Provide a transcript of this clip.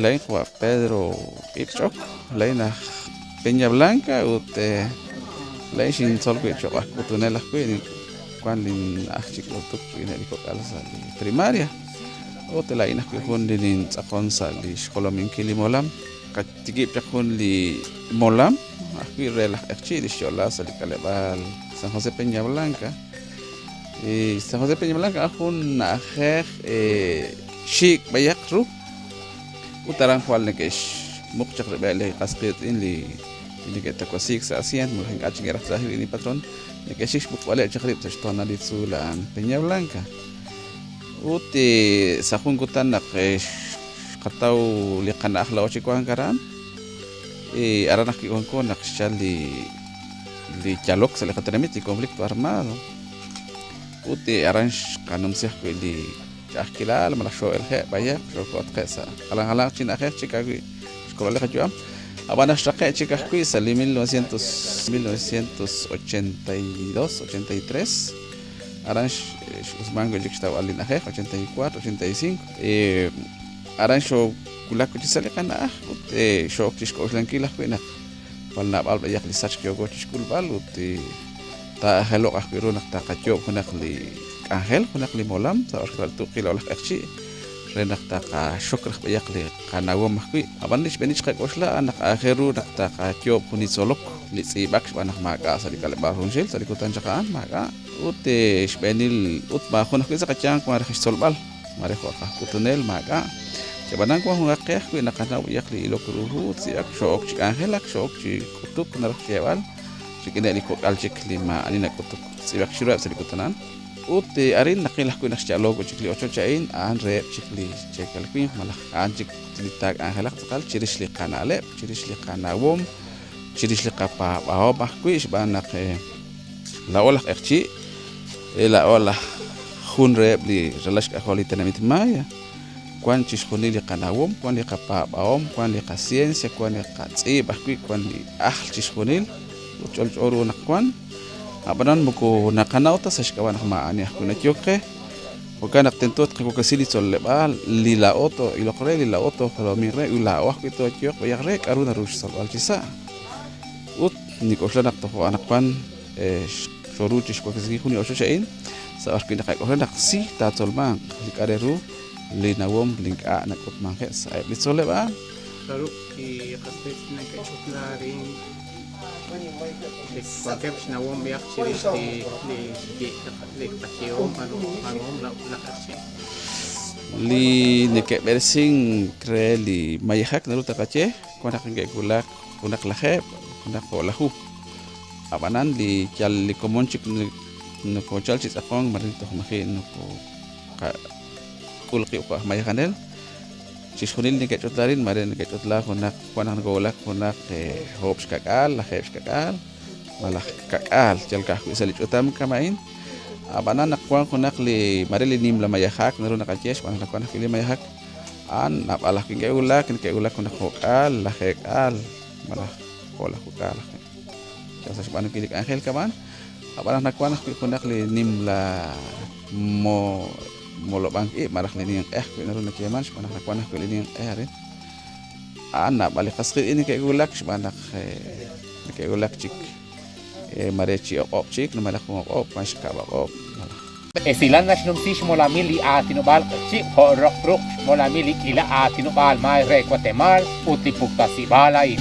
Laa'in qawa' Pedro Ipch'ok, laa'in aj Peña Blanca ut laa'in xintzol wib' cho'q aj k'utunel ajwi', wank linna'aj chi k'utuk rik'ineb' li kok'al sa' li primaria ut laa'in ajwi' jun li nintz'aqon sa' li xjolominkil li molam. Qatikib' chaq jun li molam ajwi' re laj q'eqchi' li xyo'la sa' li k'aleb'aal San José Peña Blanca. San José Peña Blanca a'an jun na'ajej xiik' b'ayaq ru ut aran jwal neke'xmuq chaq rib'eb' li qas qiitz'in li neke'tawasiik sa' asyent malaj ink'a' chik neke'raj tz'ajik rik'in li patron, neke'xik xmuqb'aleb' chaq rib' sa' xtoonal li tzuul a'an Peña Blanca. Ut sa' jun kutan naq xqataw li qana'aj laa'o chi wank aran, aran ajwi' wanko naq xchal li li yalok sa' li qatenamit, li conflicto armado. Ut aran xqanumsi ajwi' li ch'a'ajkilal malaj xoo'elje'k b'ayaq, xooko'otqe' sa' jalan jalanq chi na'ajej chik ajwi' xkolb'al li qayu'am. Ab'an naq xraqe'k chik ajwi' sa' li 1982, 83, aran x'usmank wi' chik xtawb'al li na'ajej, 84, 85. Aran xoowulak wi' chik sa' li qana'aj ut xo'ok chi xk'oxlankil ajwi' naq jwal naab'al b'ayaq li sachk yooko chi xk'ulb'al ut Taa'ajelo'q ajwi' ru naq taqayoob' junaq li k'anjel, junaq li molam sa' b'ar tuqil laj q'eqchi' re naq taqaxok raj b'ayaq li qanawom ajwi'. Ab'an li xb'eenil xqak'oxla a'an naq aajel ru naq taqayoob' jun li tzolok, li tz'iib'ak xb'aan naq maak'a' sa' li k'aleb'aal junxil, sa' li kutan chaq a'an maak'a'. Ut xb'eenil ut maajun ajwi' sa' qayanq wan raj xtzolb'al, mare jo' aj k'utunel maak'a'. Ab'anan wan junaq qe ajwi' naqanaw b'ayaq li ilok ru hu, tz'iib'ak, xoo'ok chi k'anjelak, xoo'ok chi k'utuk naraj xyeeb'al. Rik'ineb' li kok'al chik li maa'ani nak'utuk tz'iib'ak chiruheb' sa' li kutan a'an. Ut arin naqil ajwi' naq xya'lo'k wi' chik li ochoch a'in, a'an reheb' chik li cheekal winq malaj a'an chik li taak'anjelaq tz'aqal chirix li qana'leb', chirix li qanawom, chirix li qapaab'ahom ajwi' xb'aan naq laa'o laj q'eqchi', laa'o laj jun reheb' li ralal xk'ajol li tenamit Maya. Wank chixjunil li qanawom, wank li qapaab'ahom, wank li qaciencia, wank li qatz'iib' ajwi', wank li ajl chixjunil, ut ch'olch'o ru naq wank. Ab'anan moko naqanaw ta sa' xk'ab'a' naq maa'ani ajwi' nayehok qe. Jo'kan naq tento tqawaklesi li tzol'leb'aal, li laa'o too'iloq re, li laa'o toojolominq re, ut laa'o ajwi' tooyehoq b'ayaq re k'aru naru xtzolb'al chisa'. Ut nink'oxla naq tojo' anaqwan xooru chi xwaklesinkil jun li ochoch a'in, sa' b'arwi' naqak'oxla naq si taatzolmanq li k'a' re ru li nawom li ink'a' nak'utmanje' sa'eb' li tzoleb'aal. Jarub' li qas qiitz'in neke'ch'utla arin li wankeb' xnawom b'ihaq chirix li li qayehom b'aanuhom laj q'eqchi'? Li neke'b'eresink re li mayejak naru taqaye, wan naq neke'wulak junaq lajeeb', junaq o'laju. Ab'anan li yal li komon chik nokochal chi tz'aqonk mare toj maji' nokoqak'ul qib' jo' aj mayejanel, chixjunil neke'ch'utla arin mare neke'ch'utla junaq wan naq nokowulak junaq oob' xka'k'aal, lajeeb' xka'k'aal malaj ka'k'aal yal ka'ajwi' sa' li ch'utam kama'in. Ab'anan naq wan junaq li mare li nimla mayejak naru naqaye xb'aan naq wan ajwi' li mayejak a'an naab'al ajwi' neke'wulak, neke'wulak junaq o'k'aal, lajeek'aal malaj o'lajuk'aal ajwi'. Yal sa' xb'aanunkil li k'anjel kama'an, ab'an naq nawank ajwi' junaq li nimla mo molob'ank ib' malaj li ninq'e ajwi' naru nayeeman xb'aan naq nawank ajwi' li ninq'e arin. A'an naab'al li qas qiitz'in neke'wulak xb'aan naq neke'wulak chik mare chi o'q'ob' chik, malaj jun o'q'ob', wan xkab' o'q'ob' malaj. Esilal naxnumsi xmolamil li aatinob'aal Q'eqchi' jo' roq ruq' xmolamil li k'iila aatinob'aal maay re Watemaal ut li puktasib'aal a'in.